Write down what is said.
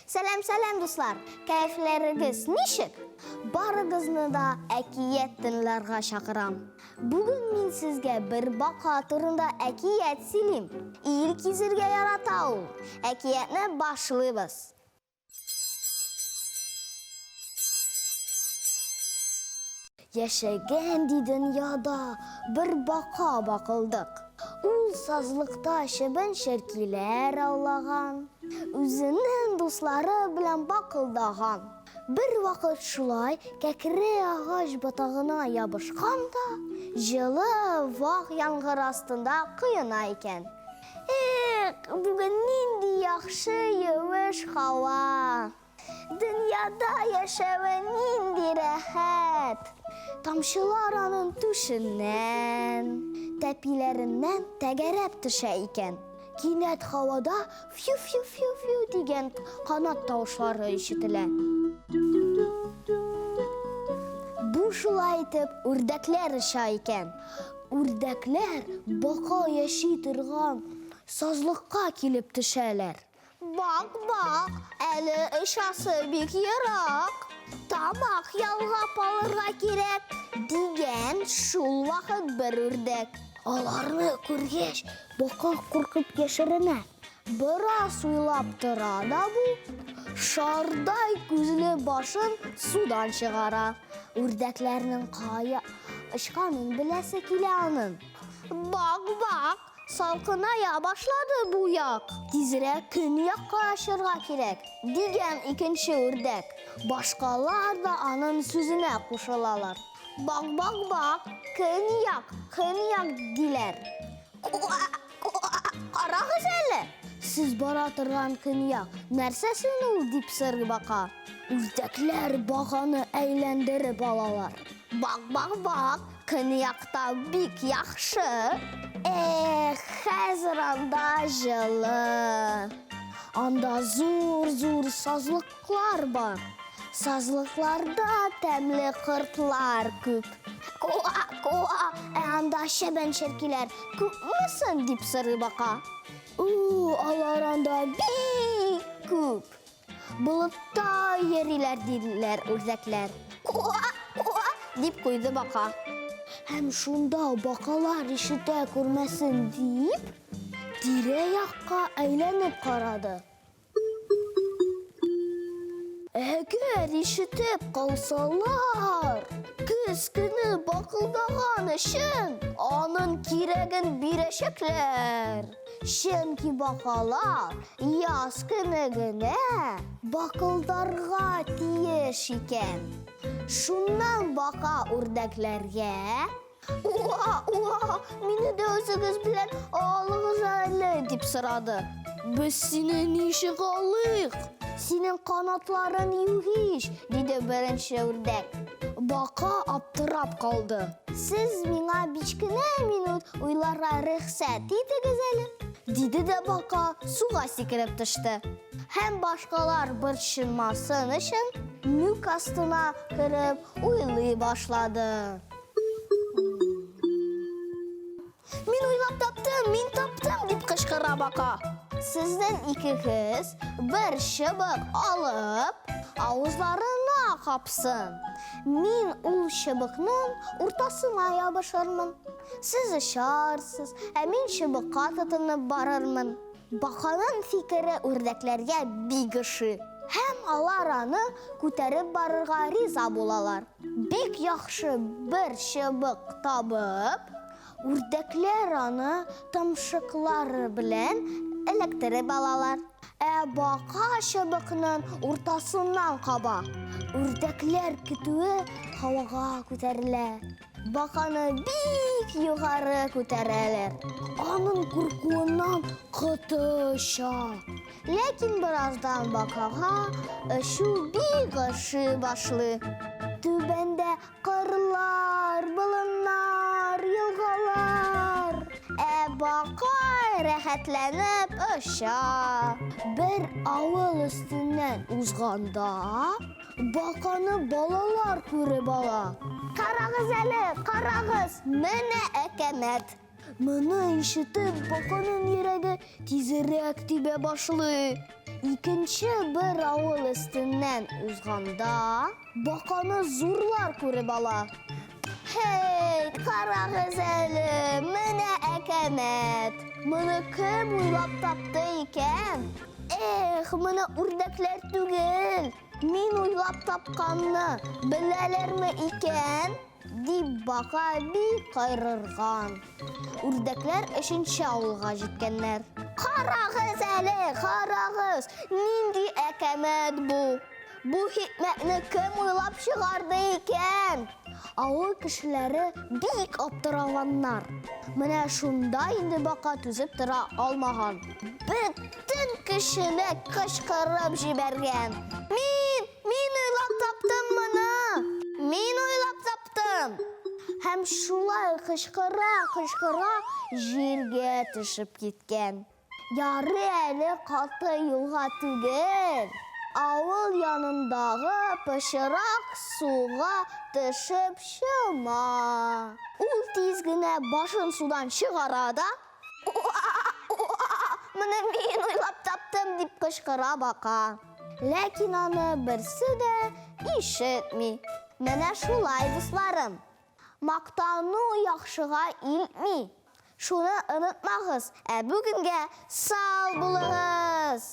Сәлам, сәлам, дуслар! Кәефләрегез ничек? Барыгызны да әкият тыңларга чакырам. Бүген мин сезгә бер бака турында әкият сөйлим. Ил кизергә ярата ул. Әкиятне башлыйбыз. Яшәгән ди дөньяда бер бака бакылдык. Ул сазлыкта чебен-черкиләр аулаган, үзенең дуслары белән бакылдаган. Бервакыт шулай кәкре агач ботагына ябышкан да, җылы вак яңгыр астында коена икән. Эх, бүген нинди яхшы юеш һава! Дөньяда яшәве нинди рәхәт! Тамчылар аның түшеннән, тәпиләреннән тәгәрәп төшә икән. Кинәт һавада фью-фью-фью-фью дигән канат тавышлары ишетелә. Бу шулай итеп үрдәкләр оча икән. Үрдәкләр бака яши торган сазлыкка килеп төшәләр. Бак, бак, әле очасы бик ерак. Тамак ялгап алырга кирәк, дигән шул вакыт бер үрдәк. Аларны күргәч, бака куркып яшеренә. Бераз уйлап тора да бу, шардай күзле башын судан чыгара. Үрдәкләрнең кая очканын беләсе килә аның. Бак, бак, Салкыная башлады бу як, тизрәк көньякка очырга кирәк, дигән икенче үрдәк. Башкалар да анын сүзенә кушылалар. Бак-бак-бак, көньяк, көньяк, диләр. Куа, куа, карагыз әле, сез бара торган көньяк нәрсәсен ул, дип сорый бака. Үрдәкләр баканы әйләндереп алалар. Бак-бак-бак, көньякта бик яхшы. Эх, хәзер анда җылы. Анда зур-зур сазлыклар бар. Сазлыкларда тәмле кортлар күп. Куа, куа, ә анда чебен-черкиләр күпме соң, дип сорый бака. У, алар анда бик күп. Болытта йөриләр, диделәр үрдәкләр. Куа, куа, дип куйды бака. Һәм шунда бакалар ишетә күрмәсен дип, тирә-якка әйләнеп карады. Әгәр ишетеп калсалар, көз көне бакылдаган өчен аның кирәген бирәчәкләр. Чөнки бакалар яз көне генә бакылдарга тиеш икән. Шуннан бака үрдәкләргә: Уа, уа, мине дә үзегез белән алыгыз әле, дип сорады. Без сине ничек алыйк? Синең канатларың юк ич, диде беренче үрдәк. Бака аптырап калды. Сез миңа бичкенә минут уйларга рөхсәт итегез әле, диде дә бака суга сикереп төште. Һәм башкалар борчылмасын өчен мүк астына кереп уйлый башлады. Мин уйлап таптым, мин таптым, дип кычкыра бака. Сезнең икегез бер чыбык алып, авызларына капсын. Мин ул чыбыкның уртасына ябышырмын. Сез очарсыз, ә мин чыбыкка тотынып барырмын. Баканың фикере үрдәкләргә бик ошый. Һәм алар аны күтәреп барырга риза булалар. Бик яхшы бер чыбык табып, үрдәкләр аны томшыклары белән эләктереп алалар. Ә бака чыбыкның уртасыннан каба. Үрдәкләр көтүе һавага күтәрелә. Баканы бик югары күтәрәләр. Аның куркуыннан коты оча. Ләкин бераздан бакага очу бик ошый башлый. Түбәндә кырлар, болыннар, елгалар. Ә бака рәхәтләнеп оча. Бер авыл өстеннән узганда, баканы балалар күреп ала. Карагыз әле, карагыз, менә әкәмәт! Моны ишетеп, баканың йөрәге тизрәк тибә башлый. Икенче бер авыл өстеннән узганда, баканы зурлар күреп ала. Һей, карагыз әле, менә әкәмәт! Моны кем уйлап тапты икән? Эх, моны үрдәкләр түгел, мин уйлап тапканны беләләрме икән? Дип бака бик кайрырган. Үрдәкләр өченче авылга җиткәннәр. Карагыз әле, карагыз, нинди әкәмәт бу! Бу хикмәтне кем уйлап чыгарды икән? Авыл кешеләре бик аптыраганнар. Менә шунда инде бака түзеп тора алмаган. Бөтен кешене кычкырып җибәргән. Мин, мин уйлап таптым моны! Мин уйлап таптым! Һәм шулай кычкыра-кычкыра җиргә төшеп киткән. Ярый әле каты юлга түгел, авыл янындагы пычрак суга төшеп чума. Ул тиз генә башын судан чыгара да, Уа-уа, моны мин уйлап таптым, дип кычкыра бака. Ләкин аны берсе дә ишетми. Менә шулай, дусларым. Мактану яхшыга илтми. Шуны онытмагыз, ә бүгенгә сау булыгыз!